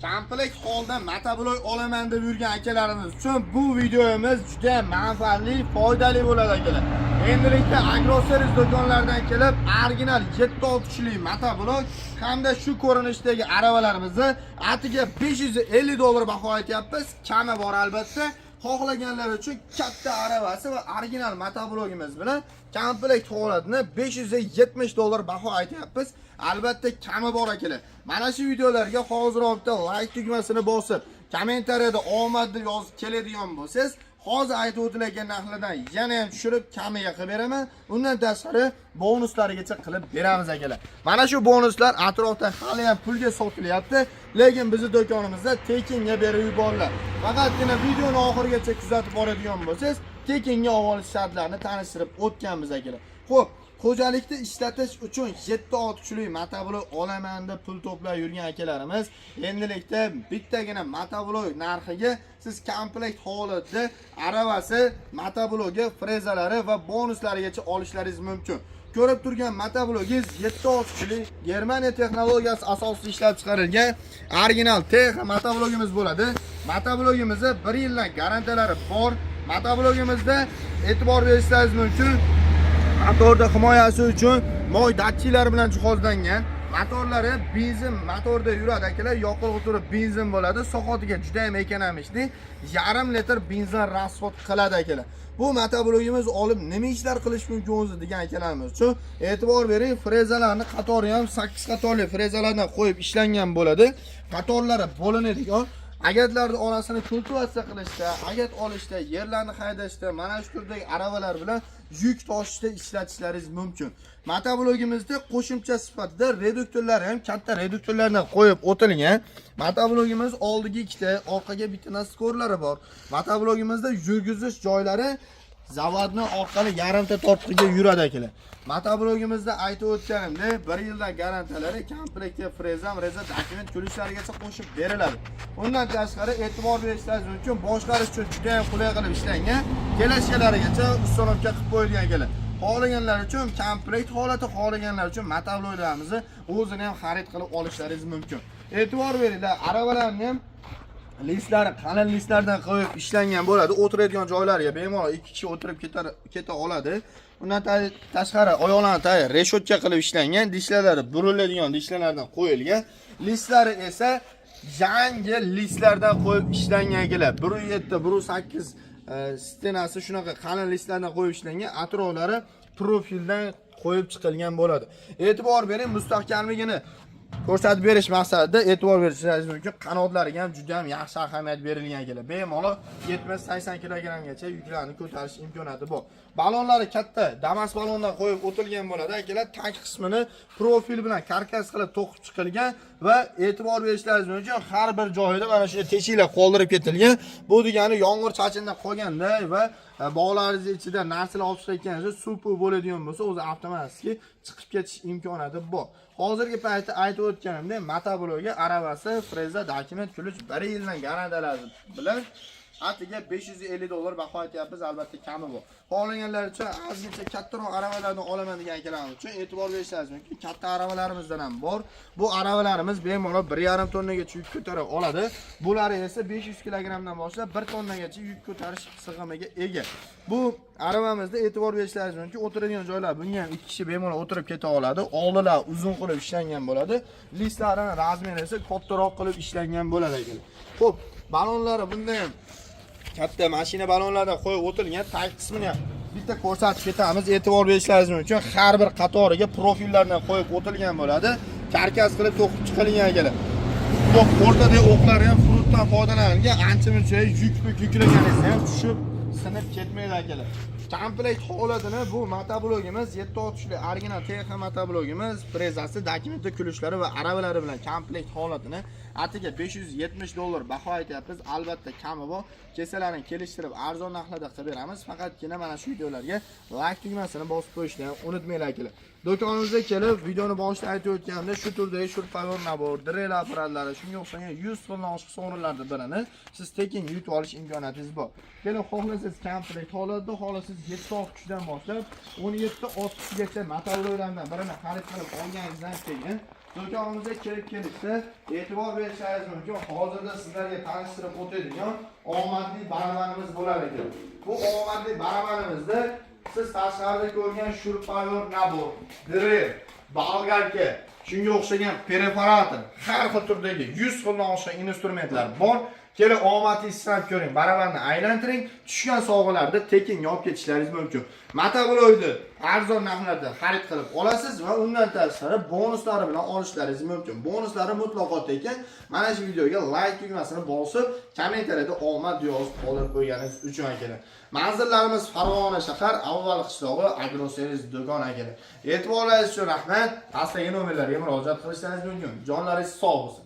Komplekt holda motoblok olaman deb yurgan akalarimiz uchun bu videomiz juda manfaatli, foydali bo'ladi, akalar. Endilikda Agroservis do'konlaridan kelib, original 7 kuchli motoblok hamda shu ko'rinishdagi aravalarimizni atiga 550 dollar baho aytyapmiz. Kami bor albatta. Xohlaganlar uchun katta aravasi va original motoblogimiz bilan komplekt holatini 570 dollar baho aytyapmiz. Albatta, kami bor, akalar. Mana shu videolarga hoziroq bitta like tugmasini bosib, kommentariyada omad deb yozib keladigan bo'lsangiz, hozir aytib o'tilgan narxlardan yana ham tushirib, kamiga qilib beraman. Undan tashqari bonuslarigacha qilib beramiz, akalar. Mana shu bonuslar atrofda hali ham pulga sotilyapti, lekin bizni do'konimizda tekinga berib yuboriladi. Faqatgina videoni oxirigacha kuzatib boradigan bo'lsangiz, tekinga olish shartlarini tanishtirib o'tganmiz, akalar. Xo'p, xo'jalikda ishlatish uchun 7 ot kuchli motoblok olaman deb pul to'plab yurgan akalarimiz, endilikda bittagina motoblok narxiga siz komplekt holatda aravasi, motoblogi, frezalari va bonuslarigacha olishlaringiz mumkin. Ko'rib turgan motoblogingiz 7 ot kuchli, Germaniya texnologiyasi asosida ishlab chiqarilgan original TH motoblogimiz bo'ladi. Motoblogimizda 1 yildan garantiyalari bor. Motoblogimizda e'tibor berishingiz mumkin. Motorda himoyasi uchun moy datchiklari bilan jihozlangan. Motorlari benzin motorda yuradi, akalar, yoqilg'i turi benzin bo'ladi. Soatiga juda ham ekonomичный, yarim litr benzin расход qiladi, akalar. Bu motoblogimiz olib nima ishlar qilish mumkin o'zi degan akalarimiz uchun e'tibor bering, frezalarni qatori ham 8 qatorli frezalardan qo'yib ishlangan bo'ladi. Qatorlari bo'linadigan, agatlarni orasini kultivatsiya qilishda, agat olishda, yerlarni haydashda, mana shu turdagi aravalar bilan yuk toshishda ishlatishlaringiz mumkin. Motoblogimizda qo'shimcha sifatida reduktorlar ham katta reduktorlardan qo'yib o'tilgan. Motoblogimiz oldiga ikkita, orqaga bitta насос lari bor. Motoblogimizda yurgizish joylari zavodni orqali yarimta tortqiga yuradi, akalar. Motoblogimizda aytib o'tganimdek, bir yildan garantiyalari, komplektga freza, reza, dokument ключ larigacha qo'shib beriladi. Undan tashqari e'tibor berishingiz mumkin, boshqarish uchun juda ham qulay qilib ishlangan, kelashkalarigacha установка qilib qo'yilgan, akalar. Xohlaganlar uchun komplekt holati, xohlaganlar uchun motobloklarimizni o'zini ham xarid qilib olishlaringiz mumkin. E'tibor beringlar, aravalarni ham listlari qalin listlardan qo'yib ishlangan bo'ladi. O'tiradigan joylariga bemalol ikki kishi o'tirib keta oladi. Undan tashqari oyoqlarni tagi reshotka qilib ishlangan, dishlalari buriladigan dishlalardan qo'yilgan. Listlari esa yangi listlardan qo'yib ishlangan, akalar. 1.7, 1.8 стена si shunaqa qalin listlardan qo'yib ishlangan, atroflari profildan qo'yib chiqilgan bo'ladi. E'tibor bering, mustahkamligini ko'rsatib berish maqsadida e'tibor berishingiz mumkin. Qanotlariga ham juda ham yaxshi ahamiyat berilgan, akalar. Bemalol 70-80 kilogrammgacha yuklarni ko'tarish imkoniyati bor. Balonlari katta, Damas balondan qo'yib o'tilgan bo'ladi, akalar. Tank qismini profil bilan karkas qilib to'qib chiqilgan va e'tibor berishlaringiz mumkin, har bir joyida mana shu teshiklar qoldirib ketilgan. Bu degani yomg'ir chachindan qolganda va bog'laringiz ichida narsalar olib chiqayotganingizda suv bo'ladigan bo'lsa, o'zi avtomatik chiqib ketish imkoniyati bor. Hozirgi paytda aytib o'tganimdek, motoblokga aravasi, freza, dokument, ключ, 1 yildan garantiyalari bilan atiga 550 dollar baho aytyapmiz, albatta kami bor. Xohlaganlar uchun ozgincha kattaroq aravalardan olaman degan akalarimiz uchun e'tibor berishingiz mumkin. Katta aravalarimizdan ham bor. Bu aravalarimiz bemalol 1,5 tonnagacha yuk ko'tara oladi. Bulari esa 500 kilogrammdan boshlab 1 tonnagacha yuk ko'tarish sig'imiga ega. Bu aravamizda e'tibor berishlaringiz mumkin. O'tiradigan joylar, bunga ham ikki kishi bemalol o'tirib keta oladi. Oldilar uzun qilib ishlangan bo'ladi. Listlarini размер i esa kattaroq qilib ishlangan bo'ladi, akalar. Xo'p, balonlari bunda ham katta mashina balonlardan qo'yib o'tilgan, tag qismini ham bitta ko'rsatib ketamiz. E'tibor berishlaringiz mumkin. Har bir qatoriga profillardan qo'yib o'tilgan bo'ladi. Karkas qilib to'qib chiqilgan, akalar. Bu o'rtadagi o'qlari ham frutdan foydalanilgan. Ancha muncha yuk yuklaganingizda ham tushib sinib ketmaydi, akalar. Komplekt holatini bu motoblogimiz 7 kuchli original TX motoblogimiz frezasi, dokumenti, ключ lari va aravalari bilan komplekt holatini atiga 570 dollar baho aytyapmiz. Albatta, kami bor. Kesalarini kelishtirib arzon narxlarda qilib beramiz. Faqatgina mana shu videolarga like tugmasini bosib qo'yishni ham unutmanglar, akalar. Do'konimizga kelib, videoni boshida aytib o'tganimdek, shu turdagi шуруповёрт набор, drel apparatlari, shunga o'xshagan 100 xildan oshiq sovrinlarning birini siz tekin yutib olish imkoniyatingiz bor. Kelib xohlasangiz komplekt holatida, xohlasangiz 7 ot kuchdan boshlab 17 ot kuchigacha motobloklardan birini xarid qilib olganingizdan keyin Do'konimizga kirib kelishsa, e'tibor berishingiz mumkin. Hozirda sizlarga tanishtirib o'tadigan omadli barabanimiz bo'lar ekan. Bu omadli barabanimizda siz tashqarida ko'rgan шуруповёрт набор, дрель, болгарка, shunga o'xshagan perforator, har xil turdagi 100 xildan oshiq instrumentlar bor. Kelib omadingizni sinab ko'ring, barabanni aylantiring, tushgan sovg'alarni tekinga olib ketishlaringiz mumkin. Motabloyni arzon narxlarda xarid qilib olasiz va undan tashqari bonuslari bilan olishlaringiz mumkin. Bonuslari mutlaqo tekin. Mana shu videoga like tugmasini bosib, kommentariyada omad yozib qoldirib qo'yganingiz uchun, akalar. Manzillarimiz Farg'ona shahar, Avval qishlog'i, Agroservis do'kon, akalar. E'tiboringiz uchun rahmat. Pastdagi nomerlarga murojaat qilishingiz mumkin. Jonlaringiz sog' bo'lsin.